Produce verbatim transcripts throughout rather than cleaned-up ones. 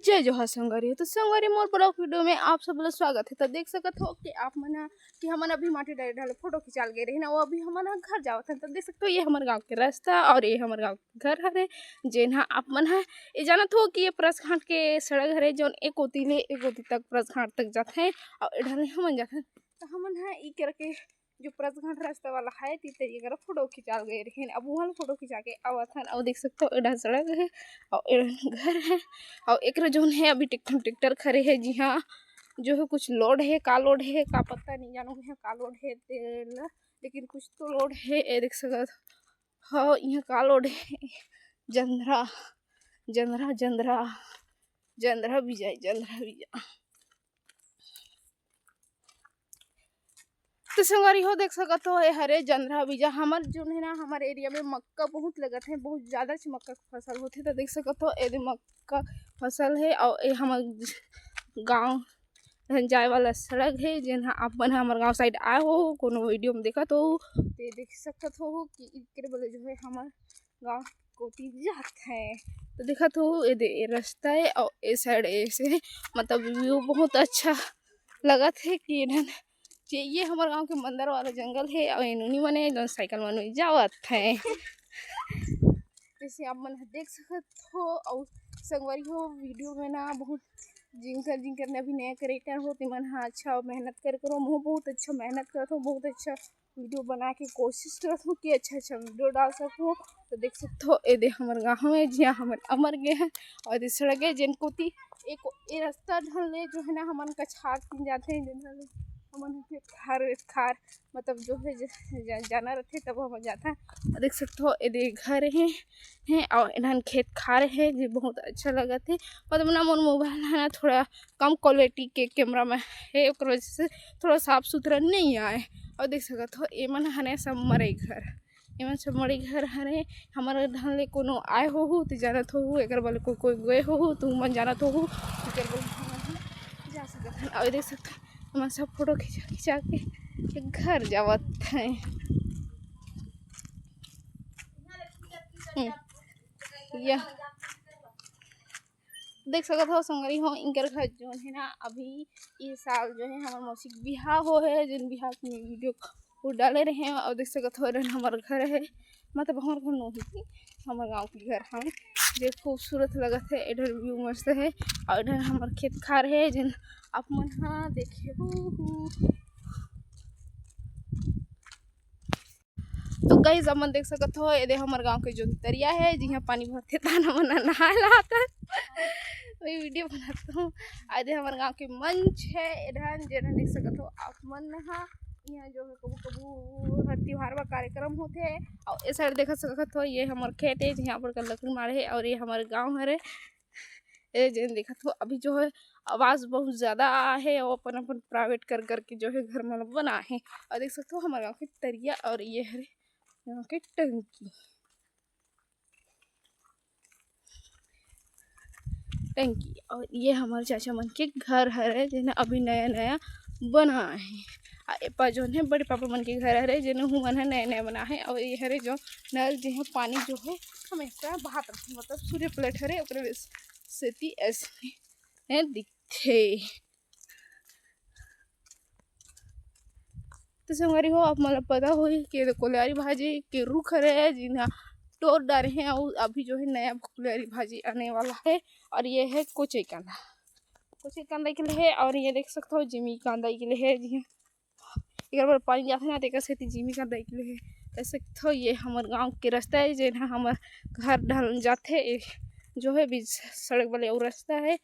जय जोहार संगवारी हो। तो संगवारी, मोर ब्लॉग वीडियो में आप सब ला स्वागत है। तो देख सकत हो कि आप मन ह, कि हमन अभी माटी डाले डाले फोटो खिंचाल गए रहे ना, वो अभी हमन ह घर जावत हन। तो देख सकते हो, ये हमर गांव के रास्ता और ये हमर गांव के घर हरे, जेन ह आप मन ह ये जानत हो कि ये परसघाट के सड़क हरे, जोन एक कोती ले एक कोती तक परसघाट तक जाथे और ए ढाले हमन जाथन। तो हमन ह ई करके जो परसघाट रास्ता वाला है, ती तरी करा फोटो खिंचाल गए रहिन। अब वहाँ फोटो खिंचा के आवत हन। और देख सकते हो, एडा सड़क है और एडा घर है और एक जोन है, अभी ट्रैक्टर ट्रैक्टर खड़े है जी हाँ, जो है कुछ लोड है, का लोड है का पता नहीं, जानो है का लोड है तेल, लेकिन कुछ तो लोड है। ये देख सकत हो, यहाँ का लोड है, जंधरा जंधरा जंधरा जंधरा बीजा, जंधरा बीजा। तो संगवारी हो, देख सकत हो, ए हरे जंधरा बीजा। हमर जो है ना, हमर एरिया में मक्का बहुत लगत है, बहुत ज्यादा च मक्का के फसल होथे। तो देख सकत हो, एदे मक्का फसल है और ए हमर गांव जाए वाला सड़क है, जेन ह आप मन ह हमर गांव साइड आए हो, कोनो वीडियो में देखत हो, ते देख सकत हो कि एकरे बले जो है हमर गांव कोती जात है। तो देखत हो, ए दे, ए रास्ता है और ए साइड ऐसे है, मतलब व्यू बहुत अच्छा लगत है कि एडन जे ये हमर गांव के मंदर वाला जंगल है और एनुनी मने जौन साइकिल मन में जावत है। जैसे आप मन ह देख सकत हो और संगवारी हो, वीडियो में ना बहुत जिनकर जिनकर ने अभी नया क्रिएटर हो, ते मन ह अच्छा मेहनत कर करो। मैं बहुत अच्छा मेहनत करत हूँ, बहुत अच्छा वीडियो बना के कोशिश करत हूँ कि अच्छा अच्छा वीडियो डाल सकूँ। तो देख सकते हो, ए दे हमर गाँव है, जिहाँ हमन अमर गए हैं और ए दे सड़क है, जेन कोती एक ए रास्ता ढन ले जो है ना, हमन कछार तीन जाते हैं, जेन ले हमन के खार खार मतलब जो है ज-, ज-, जाना रहते तब हमन जाते हैं। और देख सकते हो, ए दे घर है, है और एडन खेत खार है, जे बहुत अच्छा लगत है। मतलब ना, मोर मोबाइल है ना, थोड़ा कम क्वालिटी के कैमरा में है, ओकर वजह से थोड़ा साफ सुथरा नहीं आए। और देख सकत हो, एमन हने सब मड़ई घर, एमन सब मड़ई घर हरे। हमर ढन ले कोनो आए होहू, ते जानत होहू, एकर बले कोई कोई गए होहू, तुमन जानत होहू, एकर बले हमन ह जा सकत हन। और देख सकत हो, एमन सब फोटो खिंचा खिंचा के घर जावत हैं। हम्म, यह देख सकत हो संगरी हो, इनकर घर जोन है ना, अभी इस साल जो है हमर मौसी के बिहाव हो है, जिन बिहाव के वीडियो वो डाले रहे हैं। और देख सकत हो, एडन हमर घर है, मतलब हमर घर नोही, हमर गाँव के घर हम, जे खूबसूरत लगत है। एडन व्यू मस्त है और एडन हमर खेत खार है, जिन आप मन हा देखे हो। तो गाइस, आप मन देख सकत हो, एदे हमर गांव के जोन तरिया है, जिहां पानी भरथे, ताना मन नहाए ला आथन। वही वीडियो बनात हूँ। एदे हमर गांव के मंच है, एडन जेडन देख सकत हो आप मन हा। यहाँ जो है कबू कबू हर त्योहार बर कार्यक्रम होथे। और ए साइड देख सकत हो, ये हमर खेत है, जिहां पर लकड़ी मारे है, और ये हमर गांव हरे। ए जेन देखत हो, अभी जो है आवाज बहुत ज्यादा आ है, वो अपन अपन प्राइवेट कर करके जो है घर मन बना है। और देख सकते हो, हमर गांव के तरिया और ये हरे गांव के टंकी, टंकी। और ये हमर चाचा मन के घर हरे, जेन अभी नया नया बना है। आ एपा जोन है बड़े पापा मन के घर हरे, जेन हु मन है नया नया बना है। और ये हरे जो नल, जे है पानी जो है हमेशा बहात रथे, मतलब सूर्य प्लेट हरे, ओकरे सेती ऐसे दिखथे। तो संगवारी हो, आप मन ला पता होही कि ये कोलियारी भाजी के रुख हरे, जिन ह टोर डारे हैं, और अभी जो है नया कोलियारी भाजी आने वाला है। और ये है कोचई कांदा, कोचई कांदा के लिए है। और ये देख सकते हो, जिमी कांदा के लिए है जी। एकर बर पानी जाथे ना, तेकर सेती जिमी कांदा के लिए है। देख सकते हो, ये हमर गांव के रास्ता है, जेन ह हमर घर ढाल जाथे, ए जो है बीच सड़क वाले और रास्ता है।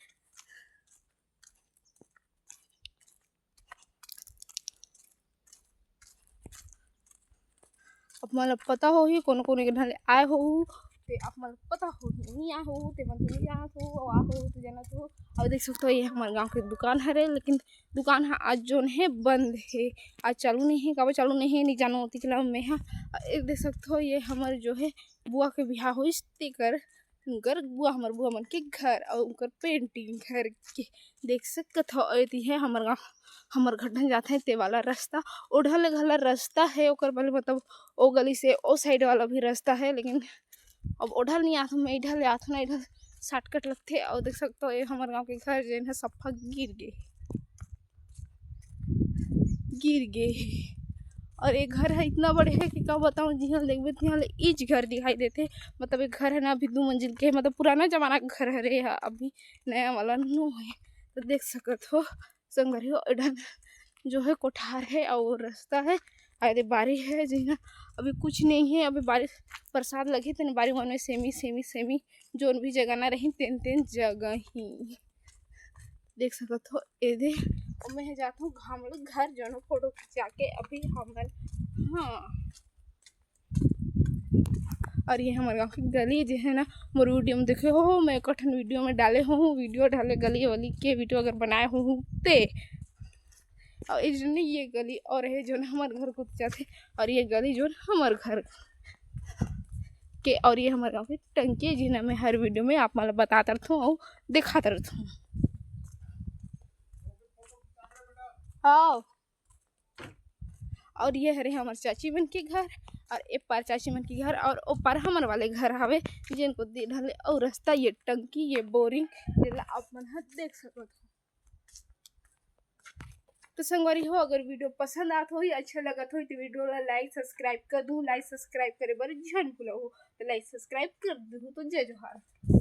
आप मन ला पता होही, कोनो कोनो एक ढाले आए होहू, ते आप मन ला पता होही, नहीं आए होहू, ते मन तो नहीं जानत हो, आए होहू तो जानत हो। और देख सकते हो, ये हमर गांव के दुकान हरे, लेकिन दुकान ह आज जोन है बंद है, आज चालू नहीं है। काबर चालू नहीं है, नहीं जानो, ओती के अलावा मैं ह। ए देख सकते हो, ये हमर जो है बुआ के बिहाव होइस, तेकर उनकर बुआ, हमर बुआ मन के घर और उनकर पेंटिंग घर के देख सकत हो। एती है हमर गाँव, हमर घर ढंग जाथे ते वाला रास्ता, ओ ढल घला रास्ता है, ओकर बले मतलब ओ गली से ओ साइड वाला भी रास्ता है, लेकिन अब ओ ढल नहीं आथो, मैं इधर ले आथो ना, इधर शॉर्टकट लगथे। और देख सकते हो, ये हमर गांव के घर जेन ह सफा गिर गे, गिर गे हे। और ये घर है इतना बड़े है कि का बताऊँ, जिहाँ देखबे तिहाँ ले इच घर दिखाई देथे। मतलब ये घर है ना, अभी दो मंजिल के, मतलब पुराना जमाना के घर हरे, अभी नया वाला नो है। तो देख सकत हो संगवारी हो, एडन जो है कोठार है और रास्ता है, आदे बारी है जिहाँ अभी कुछ नहीं है। अभी बारिश बरसात लगी तेन बारी मन में सेमी सेमी सेमी जोन भी जगह ना रही तेन तेन जगह ही देख सकत हो। एदे मैं जात हूँ हमर घर, जनो फोटो खिंचा के अभी हमन। हाँ, और ये हमर गाँव की गली जो है ना, मोर वीडियो में देखे हो, मैं कठन वीडियो में डाले हूँ, वीडियो डाले गली वाली के वीडियो अगर बनाए हूँ ते। और ये जो नहीं, ये गली और है जो ना हमर घर को जाते, और ये गली जो हमर घर के, और ये हमर गाँव की टंकी है जिन्हें मैं हर वीडियो में आप मतलब बताता रहता हूँ और दिखाता रहता हूँ। हाँ, और ये हरे हमर चाची मन के घर, और ए पार चाची मन के घर, और ओ पार हमर वाले घर हवे, जेन को दे ढले और रास्ता, ये टंकी, ये बोरिंग, जेला आप मन ह देख सकत हो। तो संगवारी हो, अगर वीडियो पसंद आत होही, अच्छा लगत होही, तो वीडियो ला लाइक सब्सक्राइब कर दू। लाइक सब्सक्राइब करे बर झन भूलहू, तो लाइक सब्सक्राइब कर दू। तो जय जोहार।